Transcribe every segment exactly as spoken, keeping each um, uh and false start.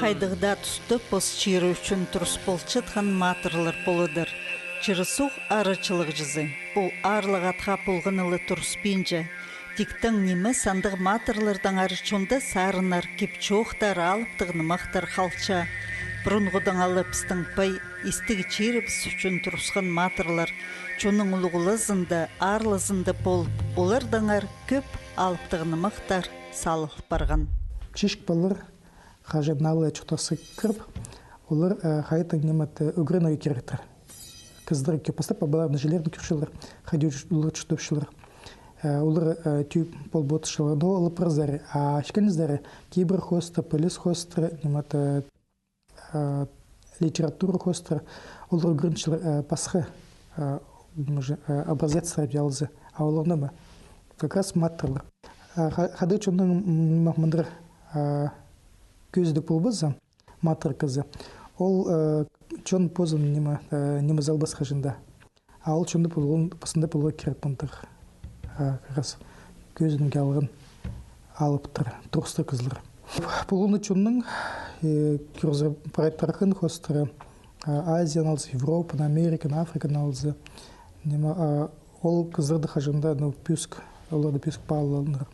Хайдағ даа туста пос чирі ӱчӱн турыс полчатхан матырлар поладыр. Чир-суғ арачылағҷызы. Пу аарлығ атха полғаны ла турыспинча. Тиктең ниме сандығ матырлардаңар чонда сарыннар, кип-чоохтар, алыптығ нымахтар халча. Пурунғыдаң ала пістің пай истіг чирібіс ӱчӱн турысхан матырлар чонның улуғлазында, аарлазында полып, олардаңар кӧп алыптығ нымахтар салыл парған. Чишік палалар хаҷан ала чуртасха кіріп, олар, э, хайдаң ниме, э, ӱгренерге киректер. Кізілер кӧп пастап, пабаларны, іҷелерні кӧрчелер, хайди олар чуртапчалар. Э, олар, э, тӧӧй пол полчалар, но ол пір сари. А ікінҷі сари, кибір хоостыра, піліс хоостыра, ниме, э, литература хоостыра, олар ӱгренчелер, э, пасха, э, ниме же, э, образецтер тіп алза. А олар ниме? Как раз матырлар. Э, ха-, хайдағ чонның, м, ниме, мындыр, э, кӧзідіг полбаза, матыр кізі. Ол, э, чон позын ниме, э, ниме салбас хаҷан даа. А ол чонда полған, пасында поларға кирек мындағ, э, как раз кӧзідімге алған алыптар, турыстығ кізілер. Полған чонның, э, кӧрзе, прай тархын хоостыра, э, Азияны алза, Европаны, Американы, Африканы алза, ниме, э, ол кізілерді хаҷан даа, ну, пӧзік, оларны пӧзік пааланар.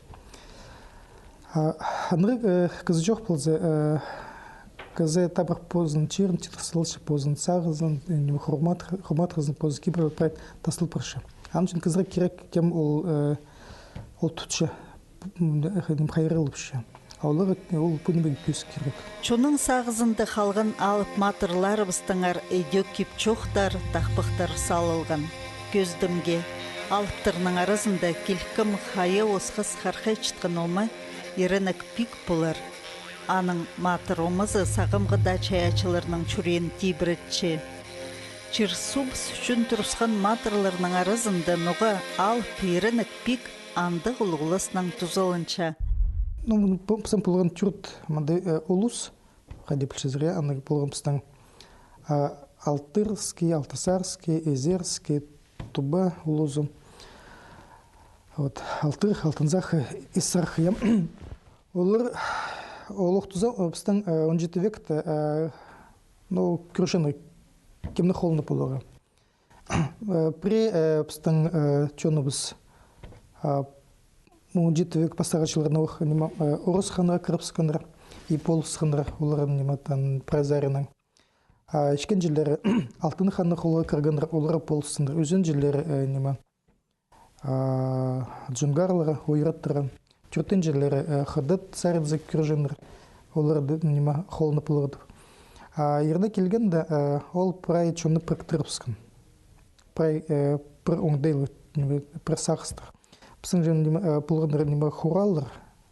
А, андар, э, кізі чох полза, э, кізі табырах позын чирін читір салча, позын сағызын, э, ниме, хурмат-, хурматхызын, позын кибірін прай тастал парча. Аның ӱчӱн кізілерге кирек, кем ол, э, ол тутча, м, э, ниме, хайраллапча. А олар, э, ол пу нимее пӧзік кирек. Чонның сағызында халған алып матырларыбыстаңар ідӧк кип-чоохтар, тахпахтар салылған. Кӧзідімге, алыптарның аразында килкім хайа осхас хархайчатхан ома Иренек пиг полар. Аның матыр омазы сағамғы даа чайаачыларның чӱреен тибіретче. Чир-суубыс ӱчӱн турысхан матырларның аразында ноға алып Иренек пиг андағ улуғласнаң тузаланча. Ну, пу-, пістің полған тӧрт мындағ, э, улус, хайди пілчезер, я, андағ полған пістің, а, Алтырский, Алтысарский, Эзерский, Туба улузы. Вот, Алтыр, Алтынзах, Исарх, я. Олар, олох туза, э, пістің, э, он читі векте, э, ну, кӧрчеңер, кемнің холында поларға. Э, пірее, э, пістің, э, чоныбыс, а, он читі век пастағы чылларда ох, ниме, э, Орыс ханға кірібісхеннер, и полысханнар, олар, ниме, тан прай саринаң. А ікінҷілері Алтын ханның холға кіргеннер, олар полысханнар. Ӱзінҷілері, э, ниме, а, джунгарлар, ойраттар. Тӧртінҷілері, э, хыдат саринзар кӧрҷеңнер, оларның, ниме, холында поларға тіп. А Иренек килгенде, э, ол прай чонны піріктірібіскен. Прай, э, пір оңдайлы, ниме, пір сағыстығ. Пістің же, ниме, э, полғаннар, ниме, хураллар,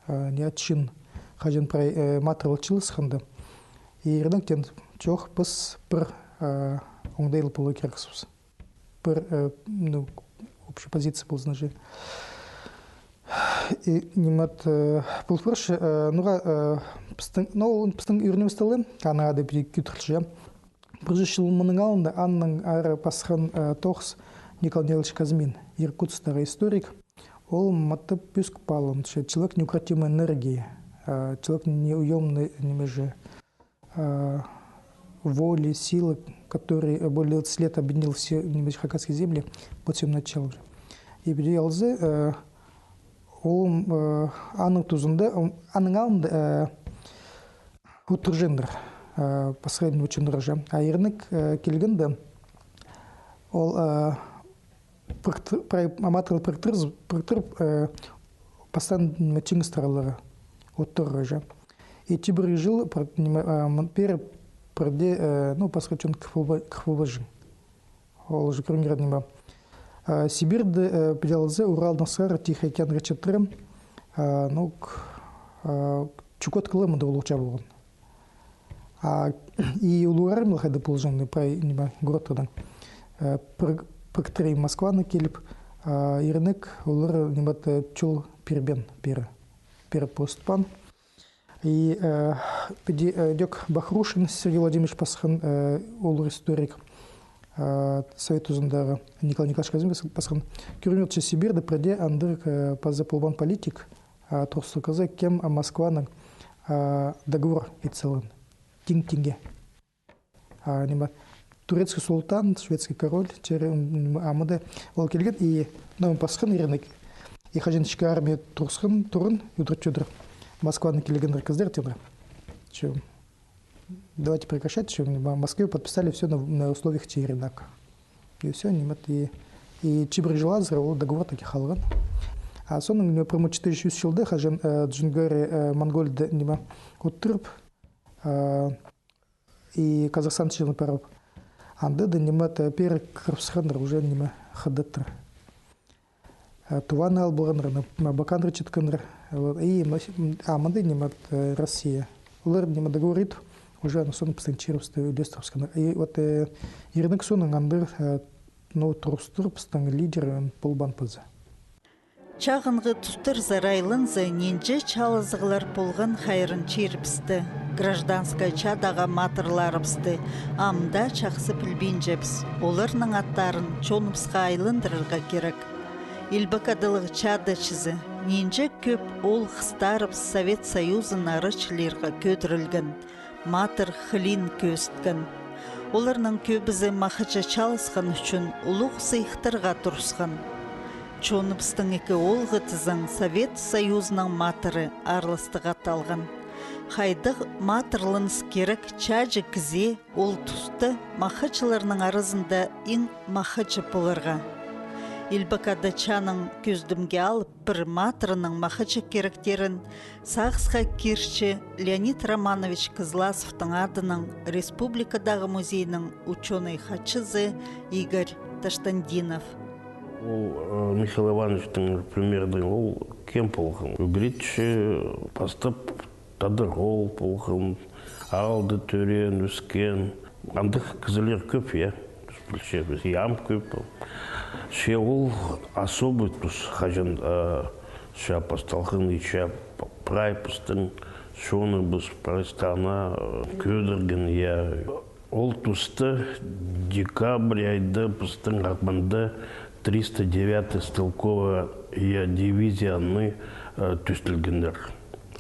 э, не, чин, хаҷан прай, э, матырлар чыылысханда. И Иренек теен: чох, піс пір, э, оңдайлы поларға кирекпіс. Пір, э, ну, общая позиция ползын же. И ниме, э, пол парча, э, ноға, э, пістің, ну, ол пістің ӱрінібіс тілі, анаң ады пиди кӧдірілче. Пір чӱс чыл мының алнында аннаң ары пасхан, э, тоғыс Николай Николаевич Казьмин, иркутсктағы историк. Ол матап пӧзік пааланча: человек неукротимой энергии, э, человек неуёмной, ниме же, э, воли, силы, который, э, более двадцати лет объединил все, ниме же, хакасские земли под своим началом. И пиди алза, э, ол, э, аның тузында, м, аның алнында, э, удурҷаңнар, э, пасха, ниме, чоннар же. А Иренек, э, килгенде, ол, э, піріктір-, прай матырлар піріктіріп, піріктіріп, э, пастаан, ниме, чиңісті араларға, оттарға же. И чибіргі чыл пір, ниме, э, мын-, пеер пірдее, э, ну, пасха чон кір полба-, кір полбаҷаң. Ол же, кӧріңер, ниме, э, Сибирьде, э, пиди алза, Уралдаң сығара Тихий океанға чатыра, э, ну, к-, э, Чукотка ла мында улуғ чаа полған. А, и улуғ армиялар хайда полҷаң, прай, ниме, городтардаң, э, пір-, піріктіре Москваны киліп, а, Иренек олар, ниме, чол пирбеен, пеер, пеер постпаан. И, э, пиди, э, ідӧк Бахрушин Сергей Владимирович пасхан, э, улуғ историк, э, Совет тузындағы Николай Николаевич Казьмин пас-, пасхан. Кӧріңер че, Сибирьде пірдее андағ, э, паза полбаан политик, а, турыстығ кізі, кем, а, Москванаң, а, договор ит салған. тиң-тиңге. А, ниме, турецкий султан, шведский король, чирі, м, ниме, амды ол килген, и, ну, пасхан ирінек. И хаҷан ічкі армия турысхан, турын, удур-чудур Москвадаң килгеннер кізілер, тиңнер. Че, давайте прекращать, че, ниме, Москве подписали всё на, на условиях чирі, так. И всё, ниме, и, и чибіргі чыл азыра ол договор таки халған. А соонаң, ниме, пір муң читі чӱс чылда, хаҷан, э, Джунгари, э, Монгольда, ниме, уттырып, э, и Казахстан чиріне парып. Анда даа, ниме, та, пеер кірібісхеннер уже, ниме, хыдаттар. Э, Туваны алып алғаннар, ана, м, Абаканды чіткеннер. Вот, и, м, а, мында, ниме, э, Россия. Олар, ниме, договор итіп, уже аны соонаң пістің чирібісті ӱлестірібіскеннер. И вот, э, ирінек соонаң андағ, э, ну, турыстығ пістің лидер, м, полбаан паза. Чағынғы тустарзар айланза, нинҷе чаалазығлар полған хайран чирібісте. Гражданскай чаадағы матырларыбысты ам даа чахсы пілбинчебіс. Оларның аттарын чоныбысха айландырарға кирек. Илбек Адалығ чаада чізе, нинҷе кӧп оол-хыстарыбыс Совет Союзын арачылирға кӧдірілген, матыр хылиин кӧзіткен. Оларның кӧбізі махачы чааласхан ӱчӱн улуғ сыйыхтарға турысхан. Чоныбыстың ікі оолғы тізең Совет Союзының матыры аарластығ ат алған. Хайдағ матырланыс кирек чааҷы кізее ол туста махачыларның аразында иң махачы поларға. Илбек Ада чаанаң кӧзідімге алып, пір матырның махачы киректерін сағысха кирче Леонид Романович Кызласовтың адынаң республикадағы музейнің учёный хатчызы Игорь Таштандинов. Ол, э, Михаил Ивановичтің примердең ол кем полған? Ӱгретчі, пастап тадар оол полған, аалда тӧреен, ӧскен. Андағ кізілер кӧп, я, пілчебіс, я, ам кӧп. Че ол особый тус, хаҷан, э, чаа пасталған, и чаа прай пістің чоныбыс прай страна, э, кӧдірген, я. Ол туста декабрь айда пістің Ағбанда триста девятая стрелковая дивизияны, э, тӧстелгеннер.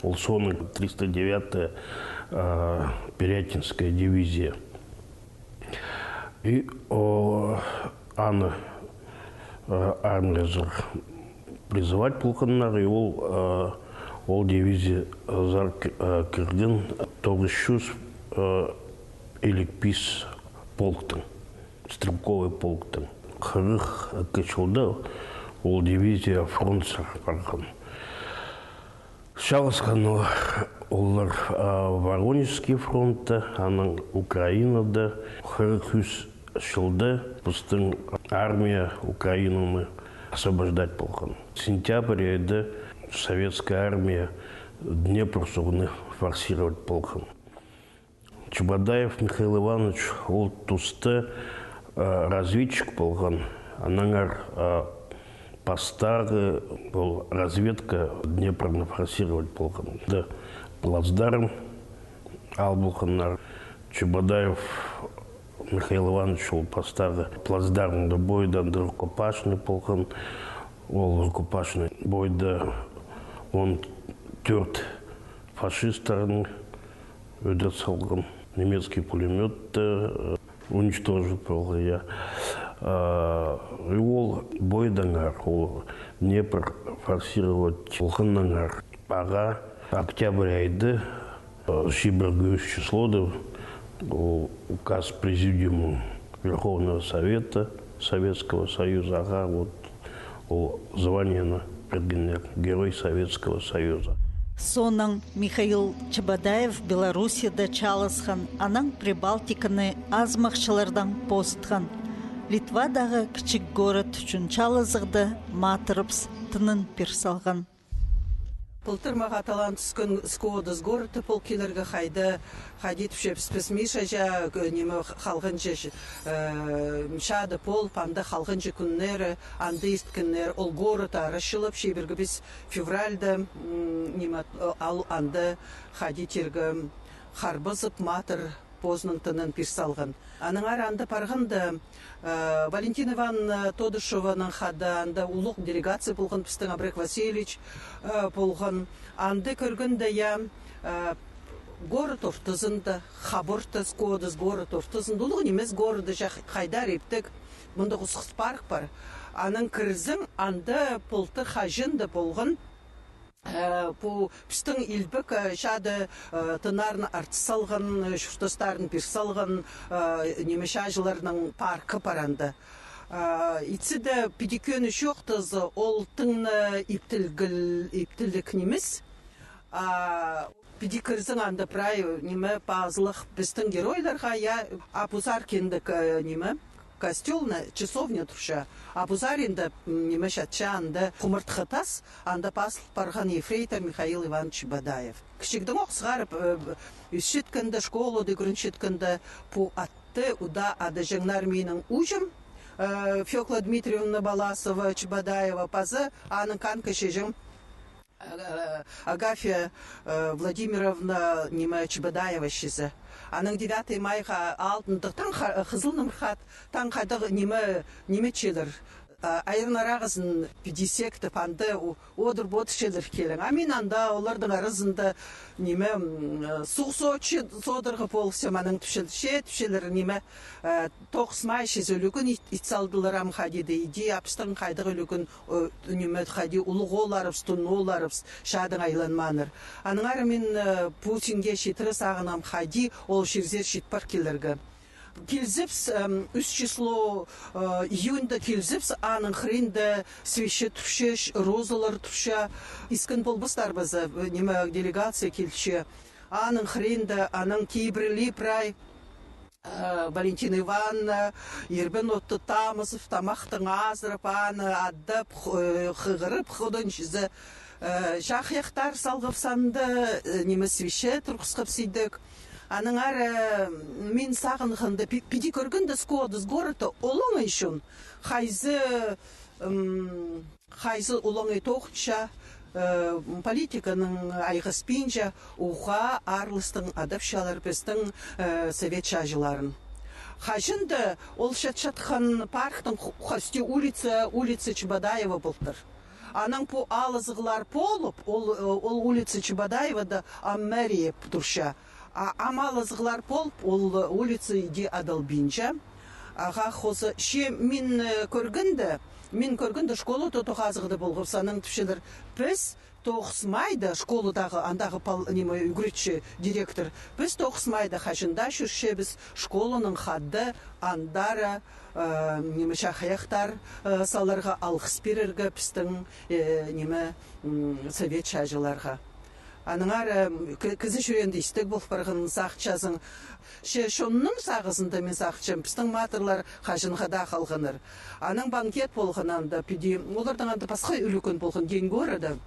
Ол соонаң триста девятая, э, Пирятинская дивизия. И, о, аны, э, армиязар призывать полғаннар, и ол, э, ол дивизиязар к-, э, кірген тоғыс чӱс, э, илиг пис полктың, стрелковый полктың. Хырых ікі чылда ол дивизия фронтсар парған. Чааласхан олар, а, Воронежский фронтта, анаң Украинада. Хырых ӱс чылда пістің армия Украинаны освобождать полған. Сентябрь айда советская армия Днепр суғны форсировать полған. Чебодаев Михаил Иванович ол туста, э, разведчик полған, аннаңар, э, пастағы ол разведка Днепрны форсировать полған. Да, плацдарм ал полғаннар. Чебодаев Михаил Иванович ол пастағы плацдармда бойда анда рукопашный полған. Ол рукопашный бойда он тӧрт фашисттарны ӧдір салған, немецкий пулемётты, э, уничтожить полған, я. А, и ол бойдаңар, ол Днепр форсировать полғаннаңар, ағаа октябрь айда, э, чибіргі ӱс числода, ол указ Президиума Верховного Совета Советского Союза, ағаа вот ол званиені пиргеннер, Герой Советского Союза. Соонаң Михаил Чебодаев Белоруссияда чааласхан, анаң Прибалтиканы азымахчылардаң позытхан. Литвадағы кічіг город ӱчӱн чаалазығда матырыбыс тынын пир салған. Пылтыр мағаа талаан тӱскен Скуодас городта пол килерге, хайда, хайди тіпчебіс піс, Миша чаа, к-, ниме, халғанҷы, э, чаада пол, анда халғанҷы кӱннері, анда ирткеннер, ол город арачылап, чибіргі піс февральда, м, ниме, э, ал анда хайди тирге, харбазып, матыр позының тынын пир салған. Аннаңар анда парғанда, э, Валентина Ивановна Тодышеваның хада анда улуғ делегация полған, пістің Абрек Васильевич, э, полған. Анда кӧргенде, я, э, Город ортызында, хаб ортыс, кодыс город ортызында, улуғ нимес городыҷах, хайдар иптіг, мындағ осхас парк пар. Анаң кірзең, анда полтыр хаҷан даа полған, э, пу пістің илбек, э, чаада, э, тыннарын артыс салған, э, чуртастарын пир салған, э, ниме, чааҷыларның паркы пар анда. А, итсе дее піди кӧні чоохтаза, ол тың на иптіліг, иптіліг нимес. А, піди кірзең, анда прай, ниме, пазылых пістің геройларға, я, Абузар кіндік, э, ниме, костёл на, часовня турча. Абузар анда, м, ниме, чатча, анда хумартхы тас, анда пазыл парған ефрейтор Михаил Иванович Чебодаев. Кічігдең ох сығарып, э, ӧсчеткенде, школада ӱгренчеткенде, пу ат Ті удаа адаҷаңнар минің уҷам, э, Фёкла Дмитриевна Баласова-Чебодаева, паза аның канка чеҷем, э, Агафья, э, Владимировна, ниме, Чебодаева чізе. Анаң девятый майға алдында таң ха-, хызыл нымырхат, таң хайдағ, ниме, ниме чилер. А, айран арағызын піди сектіп, анда у-, одыр-бодыр чилер килең. А мин анда олардың аразында, ниме, м, суғ сочы содырғы полысчам, анаң тіпчелер, че тіпчелер, ниме, э, тоғыс май чізе ӱлӱкӱн ит, ит салдылар, ам хайди даа иди, а пістің хайдағ ӱлӱкӱн, э, ниме, хайди улуғ оолларыбыс, тун оолларыбыс, чаадаң айланмааннар. Аннаңар мин, э, Путинге читіре сағынам, хайди ол чирзер чит пар килерге. Килзебіс, м, ӱс число, э, июньда килзебіс, аның хыринда свеча турча, розалар турча, искен полбастар ба за, э, ниме, делегация килче. Аның хыринда, анаң кибірлі прай, э, Валентина Ивановна, ирбен отты тамызып, тамахтаң азырап, аны адап, х-, э, хығырып, худан чізе, э, чахайахтар салғап санда, э, ниме, свеча турғысхап сидік. Аннаңар, э, мин сағынғанда, пи-, піди кӧргенде, скодыс городта олаңай чон, хайзы, м, хайзы олаңай тоғынча, э, политиканаң айғаспинча, уғаа аарластаң адапчалар пістің, э, совет чааҷыларын. Хаҷан даа ол чатчатхан парктың ху-, хости улица, улица Чебодаева полтыр. Анаң пу алызығлар полып, ол, э, ол улица Чебодаевада ам мэрия турча. А ам алызығлар полып, ол, э, улица иди адалбинча. Ағаа хоза, че мин, э, кӧргенде, мин кӧргенде, школада тоғазығда полғабыс, анаң тіпчелер, піс тоғыс майда школадағы, андағы пал-, ниме, ӱгретчі, директор, піс тоғыс майда хаҷан даа чӧрчебіс школанаң хада, андары, э, ниме, чахайахтар, э, саларға, алғыс пирерге пістің, э, ниме, м, совет чааҷыларға. Аннаңар, э, м, кі-, кізі чӱреенде истіг пол парған, сағынчазың. Че чонның сағызында, мин сағынчам, пістің матырлар хаҷанға даа халғаннар. Анаң банкет полған анда, піди, оларның анда пасха ӱлӱкӱн полған, День города.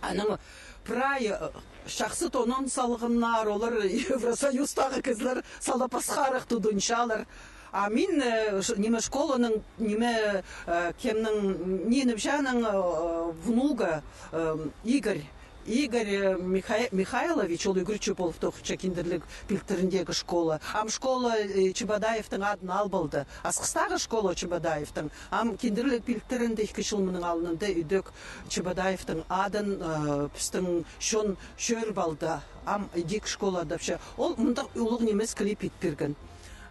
Анаң прай, э, чахсы тонын салғаннар, олар Евросоюзтағы кізілер сала пасхарах тудынчалар. А мин, э, ш-, ниме, школаның, ниме, э, кемнің, Нина Вжаның, э, внуга, э, Игорь, Игорь, э, Миха-, Михайлович, ол ӱгретчі полып тоғынча Киндірліг пилтіріндегі школа. Ам школа, э, Чебодаевтің адын алып алды. Асхыстағы школа Чебодаевтің. Ам Киндірліг пилтірінде ікі чыл мының алнында ідӧк Чебодаевтің адын, э, пістің чон чӧріп алды. Ам идӧк школа адапча. Ол мындағ улуғ нимес клип ит пирген.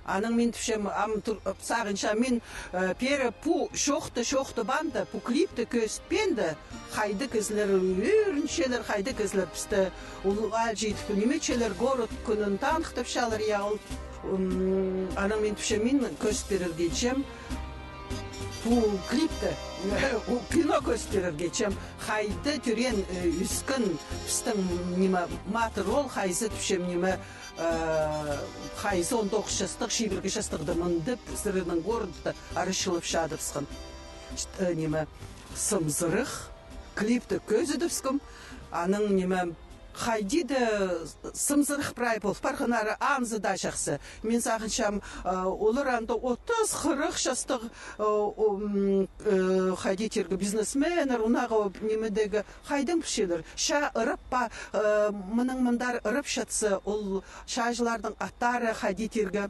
Анаң мин тіпчем, ам тур-, сағынчам мин, э, пеер пу чоохты, чоохты банда, пу клипті кӧзітпеенде, хайдағ кізілер ӧрінчелер, хайдағ кізілер пісті улуғ алҷы итіп, ниме чилер, город кӱнін таныхтапчалар, я, ол. М, анаң мин тіпчем, мин кӧзіт пирерге итчем пу клипті, у-, кино кӧзіт пирерге итчем, хайда тӧреен, э, ӧскен пістің, ниме, матыр оол, хайзы тіпчем, ниме, э, хайзы он тоғыс частығ, чибіргі частығда мындып, сірернің городта арачылап чадыбысхан. Э, ниме, сымзырых, клипті кӧзідібіскем, анаң, ниме, хайди даа сымзырых прай пол парғаннары, анзы даа чахсы. Мин сағынчам, э, олар анда отыс, хырых частығ, э, о, м, э, хайди тирге, бизнесменнер, унаға, нимедегі, хайдаң пілчелер. Чаа ырап па, э, мының мындар ырап чатса, ол чааҷыларның аттары хайди тирге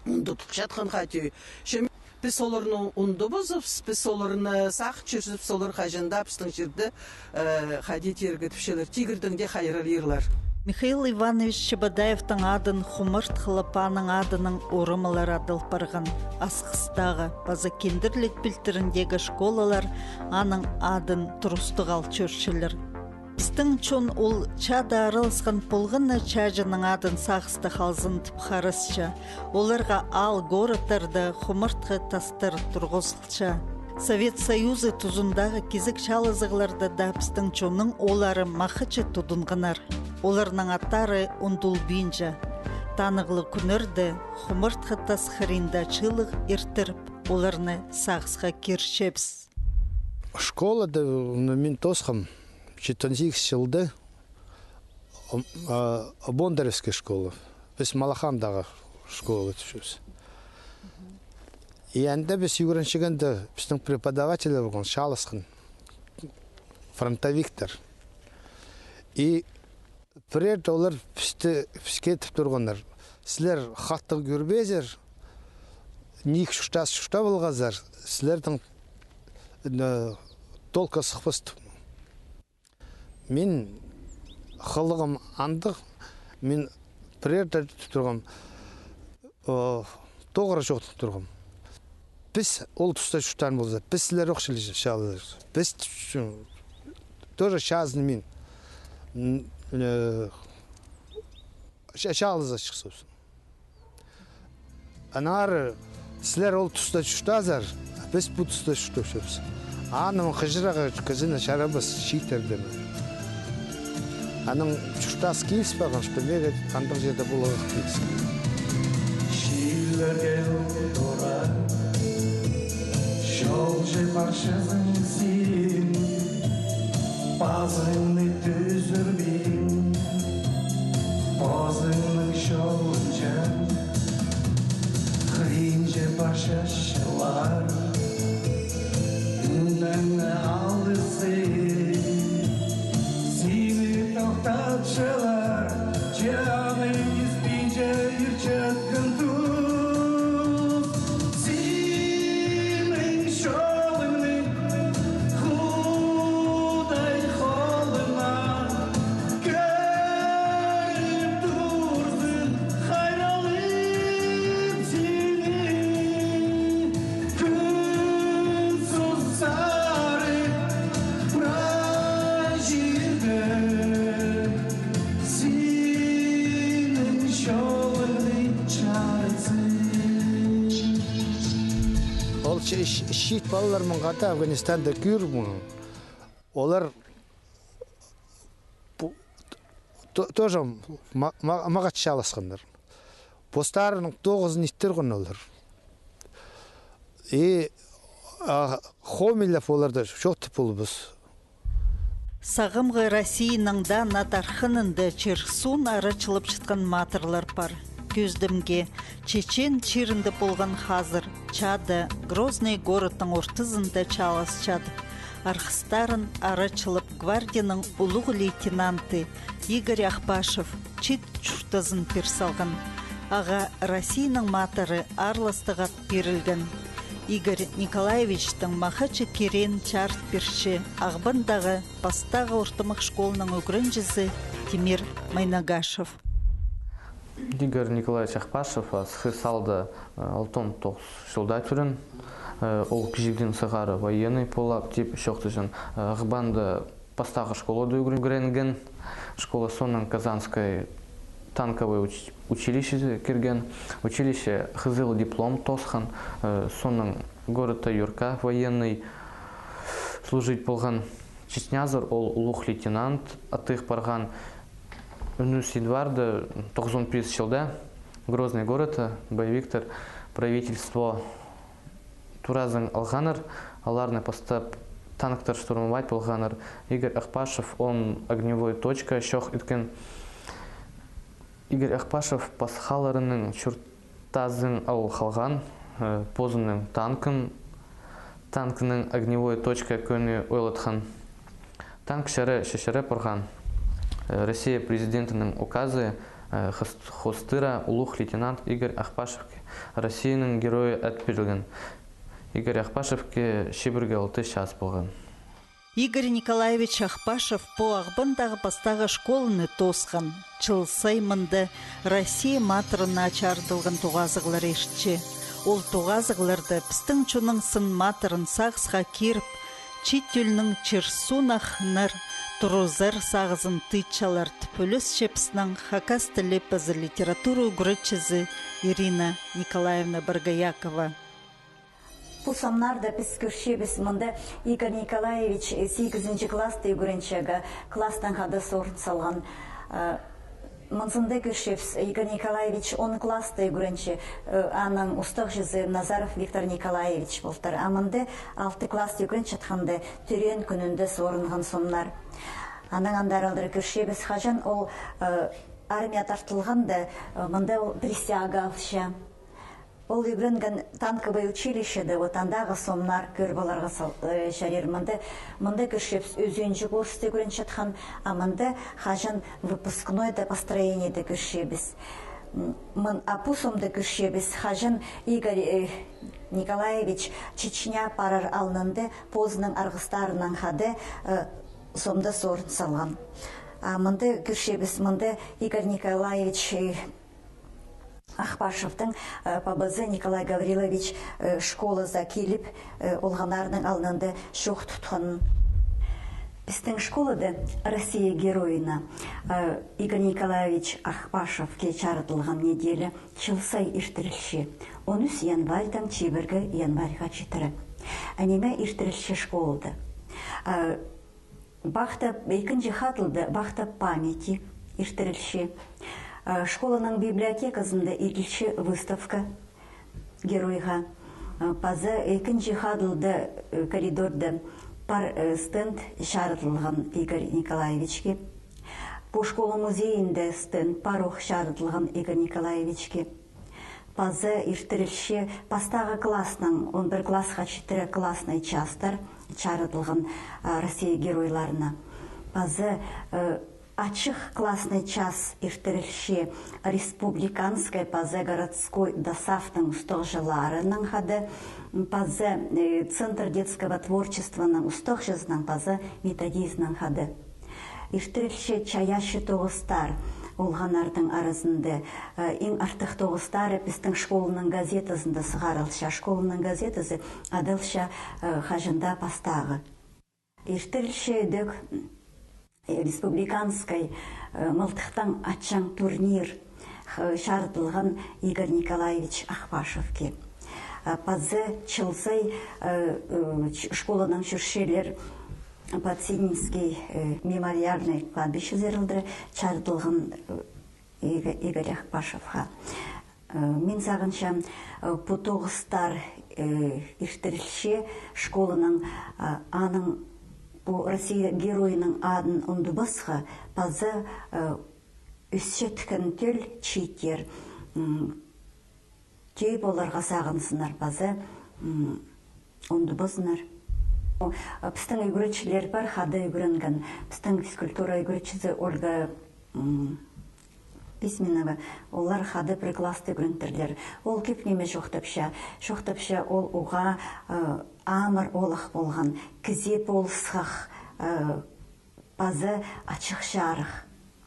ундутылчатхан хати. Че піс оларны ундубузыбыс, піс оларны сағынчабыс, олар хаҷан даа пістің чирде, э, хайди тирге, тіпчелер, тигірдең дее хайраллирлар. Михаил Иванович Чебодаевтің адын хумартхылап, аның адынаң орамалар адал парған. Асхыстағы паза Кендірлік пилтіріндегі школалар аның адын турыстығ ал чӧрчелер. Пістің чон ол чаада араласхан полғанына чааҷының адын сағыста халзын тіп харасча. Оларға аал городтарда хумартхы тастар турғызылча. Совет Союзы тузындағы кизек чаалазығларда даа пістің чонның ооллары махачы тудынғаннар. Оларның аттары ундулбинча. Танығлығ кӱннерде хумартхы тас хыринда чыылығ иртіріп, оларны сағысха кирчебіс. Школада, ну, мин тоосхам читон сигіс чылда, м, а, Бондаревская школа. Піс Малахандағы школа тіпчебіс. И анда піс ӱгренчеткенде, пістің преподаватель полған, чааласхан фронтовиктер. И пірерде олар пісті, піске тіп турғаннар: «Сілер хатығ кӧрбезер, ниик чуртас чуртап алғазар, сілернің, э, толкха сыхпас», — тіп. Мин хылығым андағ, мин пірерде тіп турғам, о, тоғыра чоохтап турғам. Піс ол туста чуртаан полза, піс сілер ох чіли чаалазар. Піс ч-, тоже чазын мин. Н-, э, ча-, чаалаза чыхсабыс. Аннаңар сілер ол туста чуртазар, піс пу туста чуртапчабыс. Аның хыҷырағы кізіні чарабас чииттерден. Аның чуртас киліс парған, что меге андағ чирде поларға киліс. Чилерге тура, чолҷы парчазың син, пазыңны тӱзірбин, позыңның чолынҷа. Хыринҷа парча чыллар, ӱнеңні алызы, сині тохтатчалар, чаның испинче иртчеткен тус. Синің чолыңны Худай холына кӧріп турзын, хайраллап сині, кӱн сузарып, прай чирде синің чолыңны чарытсын. Ол чиит палалар мында Афганистанда кӧріп, олар пу-, то-, тоже ма-, ма-, мағат чааласханнар. Постарының тоғызын иттірген олар. И, а, хомайлап оларны чоохтап полбас. Сағамғы Россияның даа наа тархынында чир-суун арачылапчатхан матырлар пар. Кӧзідімге, Чечен чирінде полған хазыр, чаада, Грозный городтың ортызында чааласчадып, арғыстарын арачылап, гвардияның улуғ лейтенанты Игорь Ахпашев чиит чуртазын пир салған. Ағаа Россияның матыры аарластығ ат пирілген. Игорь Николаевичтің махачы киреен чарыт пирче Ағбандағы пастағы ортымах школаның ӱгренҷізі Тимир Майнагашев. Игорь Николаевич Ахпашев, а, сыххы салды, а, алтон тоғыс чылда тӧреен. А, ол кічігдең сығара военный полар тіп чоохтаҷаң. А, Ағбанда пастағы школада ӱгренген. Школа, соонаң Казанское танковое уч-, училищезе кірген. Училище хызыл диплом тоосхан. А, соонаң городта Юрка военный служить полған. Чечнязар ол улуғ лейтенант аттығ парған. Ӱнӱс январьда тоғызон пис чылда Грозный городта боевиктер правительство туразын алғаннар, аларны пастап танктар штурмовать полғаннар. Игорь Ахпашев он огневой точка чох иткен. Игорь Ахпашев пасхаларының чурт- тазын ал халған, э, позының танкын, танкының огневой точка кӧні ойлатхан. Танк чаре чачыра парған. Э, Россия президентінің указы, э, хос-, хоостыра улуғ лейтенант Игорь Ахпашевке Россияның Геройы ат пирілген. Игорь Ахпашевке чибіргі алты час полған. Игорь Николаевич Ахпашев пу Ағбандағы пастағы школаны тоосхан. Чыл сай мында Россия матырына чарыдылған тоғазығлар иртче. Ол тоғазығларда пістің чонның сын матырын сағысха киріп, чиит тӧлнің чир-суун ахынар, турызар сағызын тыытчалар тіп ӱлесче пістің хакас тілі паза литература ӱгретчізі Ирина Николаевна Боргоякова. Пу сомнарда піс кӧрчебіс, мында Игорь Николаевич, э, сигізінҷі класста ӱгренчег, класстаң хада сорын салған. Э, мынзында кӧрчебіс, Игорь Николаевич он класста ӱгренче, э, аның устағҷызы Назаров Виктор Николаевич полтыр. А мында алты класста ӱгренчетхенде, тӧреен кӱнінде сорынған сомнар. Анаң андар алдыра кӧрчебіс, хаҷан ол, э, армия тартылғанда, э, мында ол присяга алча. Ол ӱгренген танковое училищеде, вот андағы сомнар кӧр поларға сал-, э, чарир. Мында, мында кӧрчебіс, ӱзінҷі курста ӱгренчеткен, а мында хаҷан выпускнойда, построениеде кӧрчебіс. М, мын, а пу сомда кӧрчебіс, хаҷан Игорь, э, Николаевич Чечня парар алнында позының арғыстарынаң хада, э, сомда сорын салған. А мында кӧрчебіс, мында Игорь Николаевич, э, Ахпашевтің, э, пабазы Николай Гаврилович, э, школаза киліп, э, олғаннарның алнында чоох тутханын. Пістің школада Россия Геройына, э, Игорь Николаевич Ахпашевке чарыдылған неделя чыл сай иртірілче. Он ӱс январьдаң чибіргі январьға читіре. А ниме иртірілче школада? Э, Вахта, ікінҷі хадылда вахта памяти иртірілче. Э, школаның библиотеказында иділче выставка геройға. Э, паза ікінҷі хадылда, э, коридорда пар, э, стенд чарыдылған Игорь Николаевичке. Пу школа музейінде стенд пар ох чарыдылған Игорь Николаевичке. Паза иртірілче пастағы класснаң он пір классха читіре классный частар чарыдылған, а, Россия геройларына. Паза, э, ачых классный час иртірілче республиканскай паза городской досаафтың устағҷыларынаң хада, паза, э, Центр детского творчествоның устағҷызынаң паза методизінең хада. Иртірілче чайаачы тоғыстар олғаннардың аразында. Э, иң артых тоғыстары пістің школаның газетазында сығарылча. Школаның газетазы адалча, э, хаҷан даа пастағы. Иртірілче ідӧк, э, республиканскай, э, мылтыхтаң атчаң турнир, х-, чарыдылған Игорь Николаевич Ахпашевке. Э, паза чыл сай, э, э, ч-, школаның чӧрчелер Подсининский, э, мемориальный кладбищезер алдыра чарыдылған, э, Иго-, Игорь Ахпашевха. Э, мин сағынчам, э, пу тоғыстар, э, иртірілче школаның, э, аның, пу Россия геройының адын ундубасха, паза, э, ӧсчеткен тӧл чииттер, м, тӧӧй поларға сағынзыннар паза, м, ундубазыннар. О, а пістің ӱгретчілер пар, хада ӱгренген. Пістің физкультура ӱгретчізі Ольга, м, Письменова, олар хада пір класста ӱгрентірлер. Ол кӧп ниме чоохтапча. Чоохтапча, ол уғаа, э, амыр оолах полған, кізее полысхах, э, паза ачых чарых.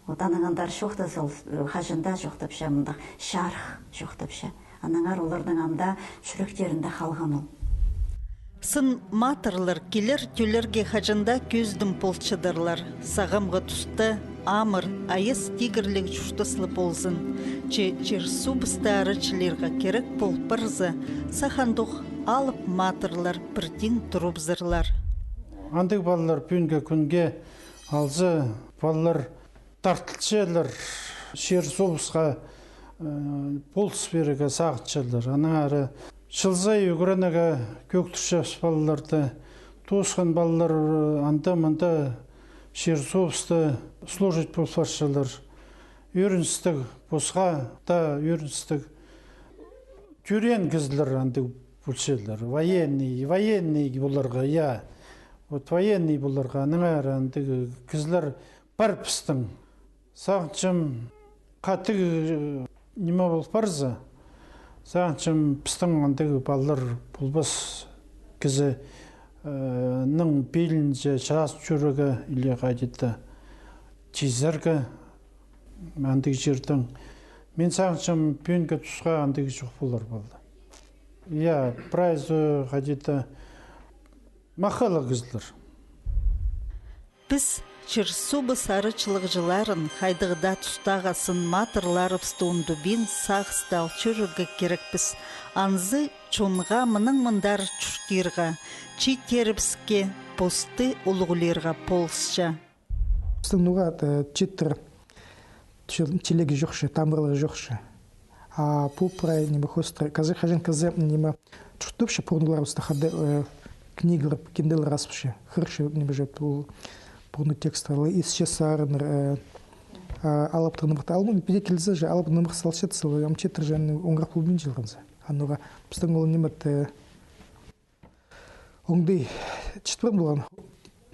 Вот анаң андар чоохтаза ол, э, хаҷан даа чоохтапча, мындағ чарых чоохтапча. Аннаңар оларның ам даа чӱректерінде халған ол. Сын матырлар килер тӧллерге хаҷан даа кӧзідім полчадырлар. Сағамғы туста амыр, айас тигірліг чуртаслы ползын. Че чир-суубысты арачылирға кирек пол парза, сах андох алып матырлар пірдең турыбызарлар. Андағ палалар пӱӱнгі кӱнге алза, палалар тартылчалар, чир-суубысха, э, полыс пирерге сағынчалар. Аннаңар чыл сай ӱгренерге кӧӧктірчебіс палаларды. Тоосхан палалар, э, анда-мында чир-суубыста служить пол парчалар. Ӧріністіг, пасха даа ӧріністіг. Тӧреен кізілер андағ полчалар. Военный, военный поларға, я. Вот военный поларға, аннаңар андағ кізілер пар пістің. Сағынчам, хатығ, э, ниме пол парза, сағынчам, пістің андағ палалар полбас, кізі Э, ның пилінҷе чазып чӧрерге или хайди-да чизерге андағ чирдең. Мин сағынчам, пӱӱнгі тусха андағ чох полар полды. Я, прайзы хайди-да махалығ кізілер. Піс, чир-суубыс арачылағҷыларын, хайдағ даа тустағы сын матырларыбысты ундубин, сағыста ал чӧрерге кирекпіс. Анзы чонға мынаң мындар чуртирға, чииттерібіске посты улуғлирға полысча. Пістің ноға, э, чииттер чил-, чилігі чох чи, тамырлары чох чи. А пу прай ниме хоостыра. Кізі, хаҷан кізі ниме чуртапча, пурунғыларыбысты хайди, э, книгалар, кинделер азыпча. Хығырча ниме чоохтап, ол пурунғы тексттер, исче сарыннар, э, э, алыптығ нымахты. Алып, ну, піди килзе чи, алып нымах салчатса, ам чииттер чи, аны оңырах полбинчалар анзы. А ноға, пістің ол ниме, э, оңдай чиит пар полған.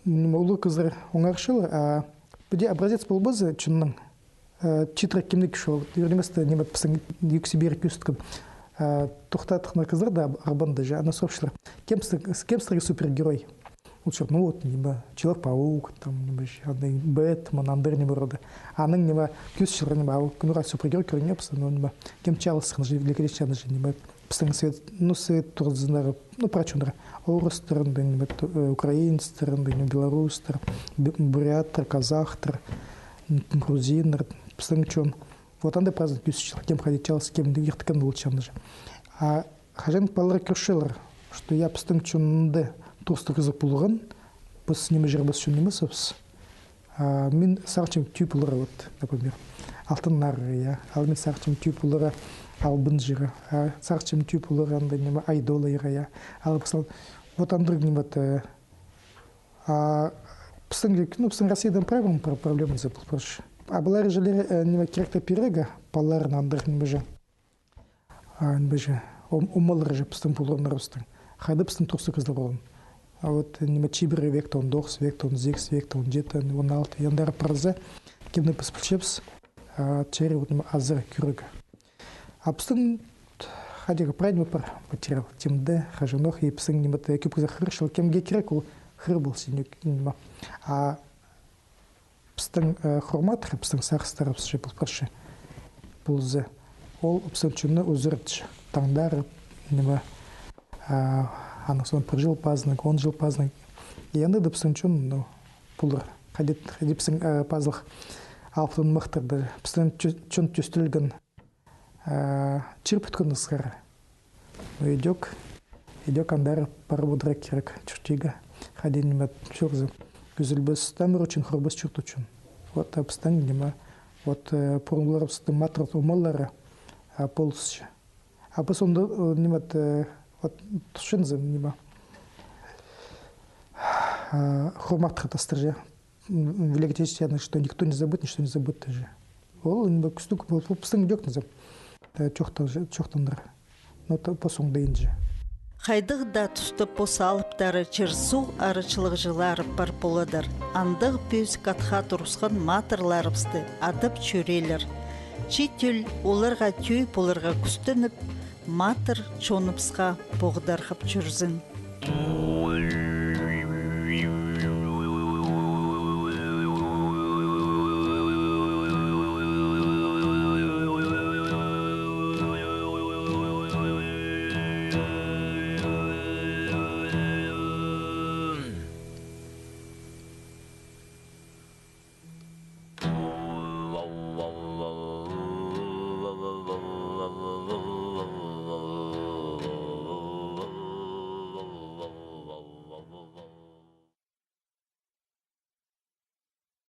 Ниме, улуғ кізілер оңарчалар, а піди образец полбаза, чонның, э, чииттер кемнең кӧп чоғыл. Ӱр ниместе, ниме, пістің Юг Сибирь кӧзіткен, э, тохтатханнар кізілер дее Арбанда чи, аны сурапчалар. Кем сірер-, кем сірерге супергерой? Ол чир, ну вот, ниме, Человек-паук, там, ниме, андағ Бэтмен, андағ ниме рода. Анаң, ниме, кӧзітчелер, ниме, а ол кӱнге супергерой кӧрінче, пістің, ну, ниме, кем чааластырған чи, великоречие чи, ниме, пістің свет, ну, свет туғызындағы, ну, прай чоннар. Орыстар, анда, ниме, ту-, э, украинецтер, анда, ниме, белорустар, б-, буряттар, казахтар, м, грузиннар, пістің чон. Вот анда праздник кӧзітчелер, кем хайди чаалас, кем ирткен ол чонны чи. А хаҷан палалар кӧрчелер, что я, пістің чонда турыстығ кізі полған, піс ниме чир, піс чон нимес, піс. А мин сағынчам тӧӧй поларға, вот, например, Алтын Арығға, я. Ал мин сағынчам тӧӧй поларға Албын чирге, а сағынчам тӧӧй поларға анда ниме Айдолайға, я. Ал пісте вот андағ ниме, вот, э, а пістің, ну, пістің Россияда прай пар проблемазы пол парча. А палалар чіли, э, ниме, кирек тіп пирерге, палаларны андағ ниме чи. А, ниме чи, ом-, омалар чи пістің полғаннарыбыстың. Хайда пістің турыстығ кізілер полған. А вот, ниме, чибіргі векте, он тоғыс векте, он сигіс векте, он читі, он алты, андар парза, кемні піс пілчебіс, а, чирі, вот, ниме, азыра кӧрерге. А пістің хайдағ прай ниме пар материал, тимде, хаҷанох, и пістің, ниме, кӧп кізі хығырчалар, кемге кирек ол, хығыр полча, ниме. А пістің, э, хурматтығ, пістің сағыстарыбыс чи пол парча полза, ол пістің чонны узаратча. Таңдары, ниме, а, аның соонда пір чыл пазынаң, он чыл пазынаң. И анда даа пістің чон, ну, полар. Хайди, хайди пістің, э, пазылығ алыптығ нымахтарда, пістің чо-, чон тӧстелген, э, чир пӱткен ысхар. Ну, идӧк, идӧк андар парып одырарға кирек, чуртирға. Хайди, ниме, чӧрзе, ӱзілбес тамыр ӱчӱн, хығырбас чурт ӱчӱн. Вот, а пістің, ниме, вот, э, пурунғыларыбыстың матыр омалары, а, полысча. А піс анда, э, ниме, э, вот, тусчазың, ниме, а, хурматтығ тастар чи. М, великоречие, что никто не забыт, ничто не забыто чи. Ол, ниме, кӱстіг, ол, ол пістің идӧк ниме, э, чоохтан-, чоохтанар. Ну, то, пос оңдайынҷа. Хайдағ даа туста пос алыптары, чир-суғ арачылағҷылары пар поладыр. Андағ пӧзік атха турысхан матырларыбысты адап чӧрерлер. Чиит ӧл оларға тӧӧй поларға кӱстеніп, матыр чоныбысха поғдархап чӧрзін.